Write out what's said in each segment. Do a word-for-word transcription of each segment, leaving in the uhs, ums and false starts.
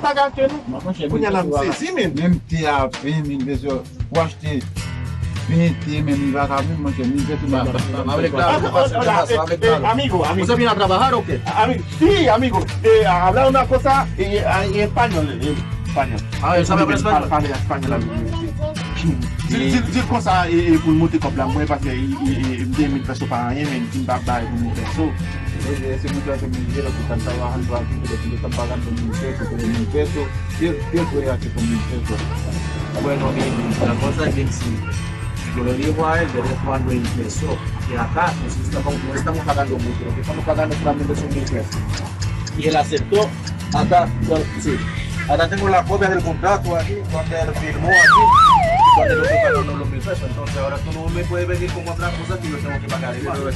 Sa ka achte nou. Kounye a la m sezi, men. Menm te a ven, mil peso, pou achte ven te, men li pa ka menm, monchè, mil peso pa. Avèk la, avèk la, avèk la. Amigo, amigo. Usted viene a trabajar o qué? Ami, sí, amigo. Eh, habla una cosa, eh, en español, eh, español. Ah, él sabe hablar español. Pale espanyòl avèk mwen. Di l, di l, di l konsa, e, e, pou l monte kòb la, mwen, paske, e, e, e, m te mil peso pa anyen, men m pa bay pou mil peso. Oye, ese muchacho me dijeron que están trabajando aquí, pero si no están pagando mil pesos, pero mil pesos, ¿qué, qué puede hacer con mil pesos? Bueno, eh, la cosa es que si yo le digo a él, yo le mando mil pesos, y acá, pues, estamos, no estamos pagando mucho, lo que estamos pagando solamente son mil pesos. Y él aceptó, acá, yo, sí. Acá tengo la copia del contrato aquí, donde él firmó aquí, donde nosotros pagamos los mil pesos. Entonces ahora tú no me puedes venir con otra cosa que yo tengo que pagar. Entonces,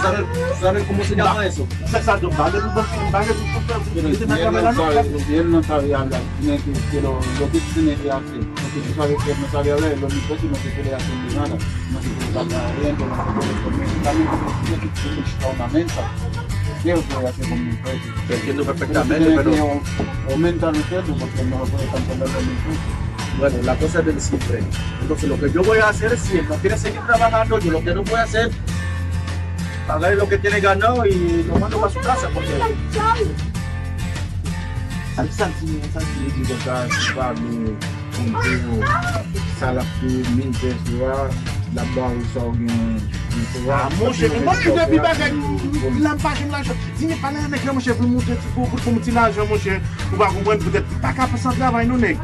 ¿sabes, sabes cómo se llama eso? Sa, sa, donk, bagay nou bank, bagay nou bank, Pero si él no sabe, si él no sabe hablar, tiene que, que lo, lo que tiene que hacer, porque tú sabes que él no sabe hablar, es lo mismo si no se quiere hacer nada, no se quiere pagar renta, no se quiere comer, también tiene que buscar una menta. ¿Qué puede hacer con mil pesos? Te entiendo perfectamente, pero tiene que aumentar los sueldos porque no puede estar cobrando mil pesos. Bueno, la cosa es del simple. Entonces, lo que yo voy a hacer, si él no quiere seguir trabajando, yo lo que no voy a hacer, pagarle lo que tiene ganado y lo mando para su casa, porque... Sa, sa, sa, sa, sa, li di konsa, si pa vle konte yo, sa l ap peye mil peso a, l ap ba ou sa ou gen mil peso a. Ah, monchè, men mwen ki depi bagay, la m pa jwenn lajan. Di men pale a nèg la, monchè, pou l monte ti pou, pou, pou m ti lajan, monchè. Ou pa konprann, poutèt li pa ka fè san travay non, nèg.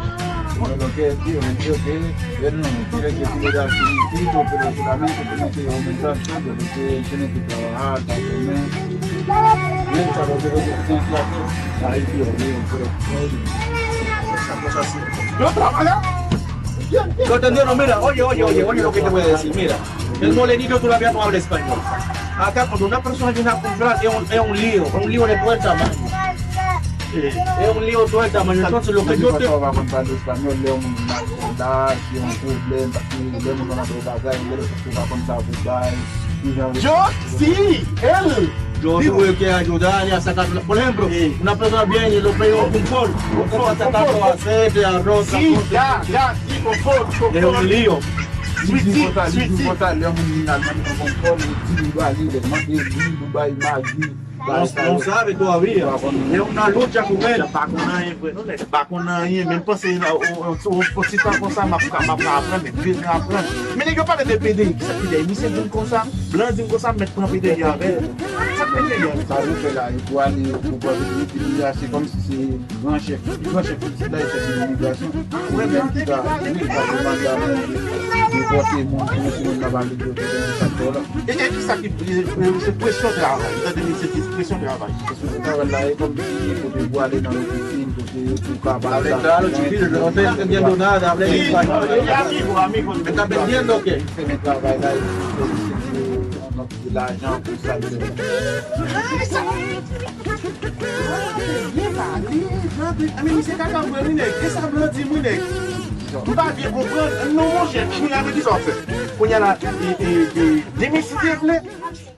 Yo lo que digo, yo digo que, yo no, tiene que tirar su pito, pero solamente tiene que aumentar el sueldo, porque él tiene que trabajar, está comer. Bien, para lo que lo que tiene que hacer. Ay, Dios mío, pero, oye, esa cosa así. Yo trabajo. Yo te entiendo, mira, oye, oye, oye, oye lo que te voy a decir, mira. El morenito todavía no habla español. Acá, cuando una persona viene a comprar, es un, es un lío, es un lío de todo el tamaño. Eh, es un lío todo el tamaño. Entonces, lo que yo te... Ou pa konn pale espanyòl, lè yon moun nan konda, se yon pwoblèm, paske lè moun nan mande yon bagay, lè ou pa konn sa pou bay. Yo, sí, él. Yo tuve que ayudarle a sacar, por ejemplo, una persona viene y lo pide un confort, un confort, sacar aceite, arroz, sí, ya, ya, sí, confort, confort. Es un lío. Li di konsa, li di konsa, lè yon moun vin al mande yon konfò, li di li ba li, li mande li, li bay magi. No sabe todavía. Es una lucha con él. Pa konn anyen vre, non, nèg. Pa konn anyen, menm panse, o, o, o, o, ti tan konsa, m ap, m ap aprann, men bezwen aprann. Men nèg yo pale de P D I, kisa ki dèyè? Misye di m konsa, blan di m konsa, m mèt pran P D I avè l. Sa k P D I a? Sa yo fè la, yo pou ale, yo pou pran P D I, P D I a, se kòmsi se gran chèf, gran chèf isit la, e chèf imigrasyon. Ou menm ki ka, wi, ka demande a moun depòte moun, pou yon sou moun nan pa vle depòte moun sa k fè w la. E, e kisa ki, e, e, se presyon travay. Ou tande misye di presyon travay. Presyon travay la, e kòmsi kote pou ale nan ofisin, kote pou ka pale. Habla claro, chiquillo, yo no estoy entendiendo nada, habla en español. Amigo, amigo. Me está vendiendo o qué? Se men travay la, e pou se, se, se, se lajan pou sa, se. Byen pale, blan, blan. Anben, misye kaka vre, wi, nèg. E sa blan di m, wi, nèg. M pa byen konprann. Non, monchè, kounye a, men kisa w ap fè? Kounye a la, e, e, e, demen si Dye vle.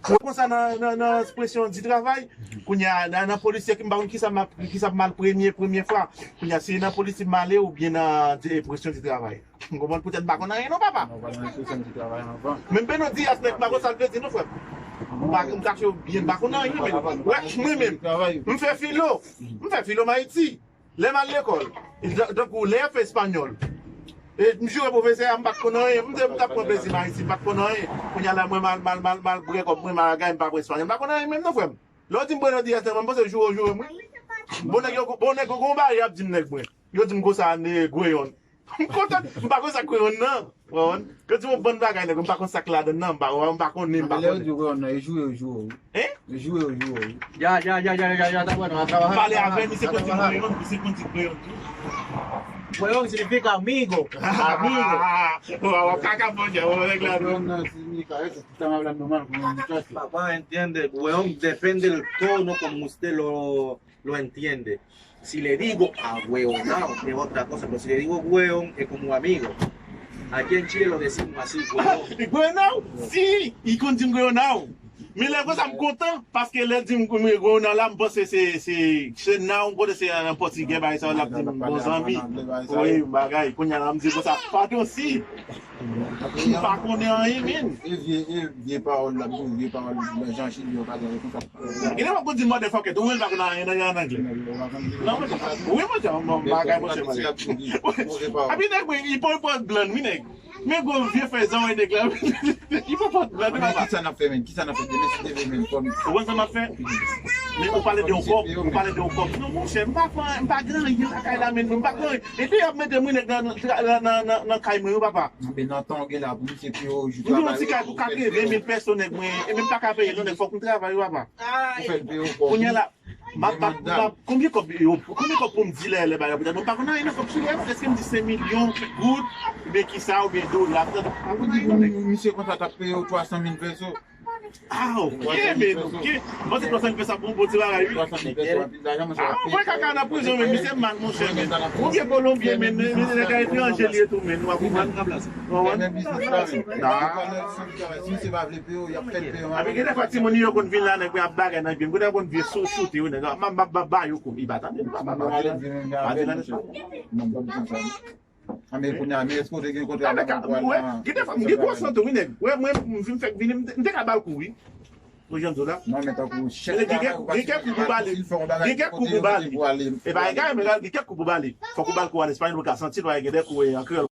Konsa nan, nan, nan presyon di travay. Kounye a, nan, nan polisye ki m pa konn kisa m ap, kisa m al premye, premye fwa. Kounye a, se nan polisye m ale oubyen nan di, presyon di travay. M konprann poutèt m pa konn anyen non, papa. Non, pa nan enstriksyon m te travay anvan. Menm Beno Diaz, nèg, m pa konn sa l vle di non, frè m. M pa, m kache w byen, m pa konn anyen, men. Wè, mwen menm, m fè filo. M fè filo m Ayiti. Lè m al lekòl, tankou lè yo fè espanyòl. E m jure pwofesè a, m pa t konn anyen. M te, m t ap pran plezi m Ayiti, m pa t konn anyen. Kounye a la, mwen m al, m al, m al, m al bwè kòb mwen, m al gade, m pa pran espanyòl. M pa konn anyen menm non, frè m. Lè w di m Beno Diaz, mwen, m panse joure w joure mwen. Bon nèg yo, bon nèg yo, gon bagay y ap di m nèg mwen. Yo di m konsa, ne, gweyon. M kontan, m pa konn sa kweyon nan. Ou konprann? Yo di m yon bann bagay, nèg, m pa konn sa k ladan nan, m pa, m pa konnen, m pa konnen. Lè yo di kweyon nan, e joure yo joure w wi. Hein? E joure yo joure w wi. Ya, ya, ya, ya, ya, ya, ta wè, nou a travay. Pale avè l, misye konn di kweyon, misye konn di kweyon tou. Kweyon signifika amigo. Amigo. Waw, kaka bon djè, waw, nèg la. Kweyon nan signifika, eso, tú estás hablando mal con un muchacho. Papá, entiende, weón, depende del tono como usted lo, lo entiende. Si le digo ahueonao, es otra cosa, pero si le digo weón, es como amigo. Aquí en Chile lo decimos así, weón. Gweyon? Si, li konn di m gweyon. Men lè konsa m kontan, paske lè l di m, m, m, nan la, m panse se, se, se nan yon kote se an pòtigè, bagay sa yo, l ap di m bon zanmi. Wi, bagay, kounye a la, m di konsa, padon si. M pa konnen anyen, men. E vye, e vye pawòl l ap di, vye pawòl nan jan chili yo ka di konsa. Gen lè w ap di motherfucker, ou menm pa konn anyen nan, an anglè. Non, monchè. Wi, monchè, yon bagay, monchè, bagay. Epi nèg, wi, ipòpòt blan, wi, nèg. Men gwo vye fè zanwè nèg la. Ipòpòt blan, wi, papa. Kisa n ap fè, men? Kisa n ap fè? Demen si Dye vle, men, kòm. Ou konn sa m ap fè? Men ou pale de yon kòb, ou pale de yon kòb. Non, monchè, m pa fè, m pa gen anyen lakay la, men, m pa gen anyen. Epi y ap mete mwen nèg nan, nan, nan, nan, nan kay mwen, wi, papa. Anben nan tan w gen la pou misye peye w jou travay. M gen yon ti kay pou katreven mil pèso, nèg mwen, e menm pa ka peye, non, nèg, fòk m travay, wi, papa. Pou fè l peye w kòb. Kounye a la, m ap, m ap, m ap, konbyen kòb yo, konbyen kòb pou m di lè, lè bagay pou tèt mwen, m pa konn anyen nan kòb chilyen, èske m di senk milyon goud, oubyen kisa, oubyen dola, m pa konn anyen, non, nèg. Misye konsa t ap peye w twa san mil pèso. Ah, ok, men, ok. Mwen se twa san mil pèso pou yon bon ti bagay, wi. Twa san mil pèso, anpil lajan, monchè. Ah, w ap peye kaka nan prizon, men, misye mal, monchè, men. Ou gen Kolonbyen, men, men, men, nèg a etranje li ye tou, men, w a konprann. Ou konprann? Men biznis la, men. Ah. Si misye pa vle peye w, y ap fè l peye w. Api gen defwa timoun yo konn vin la, nèg, ap bagay nan pye m. Gen defwa konn vye sou, soute yo, nèg. M ap, m ap, m ap ba yo kou. Li pa tande, li pa, pa, pa, pa di nan espas. Non, pa bezwen sa. A, men kounye a, men èske w te gen kontra nan men pou al nan... Gen defwa, m gen gwo santo, wi, nèg. Wè, mwen, m vin fèk vini, m te, m te ka ba l kou, wi. Ou jan m di w la. Non, men tankou chèf travay ou pa... Gen kèk kou pou ba li. Gen kèk kou pou ba li. E pa egare, men gen kèk kou pou ba li. Fòk ou ba l kou an espanyòl, ou ka santi l, gen de kou, e, an kreyòl.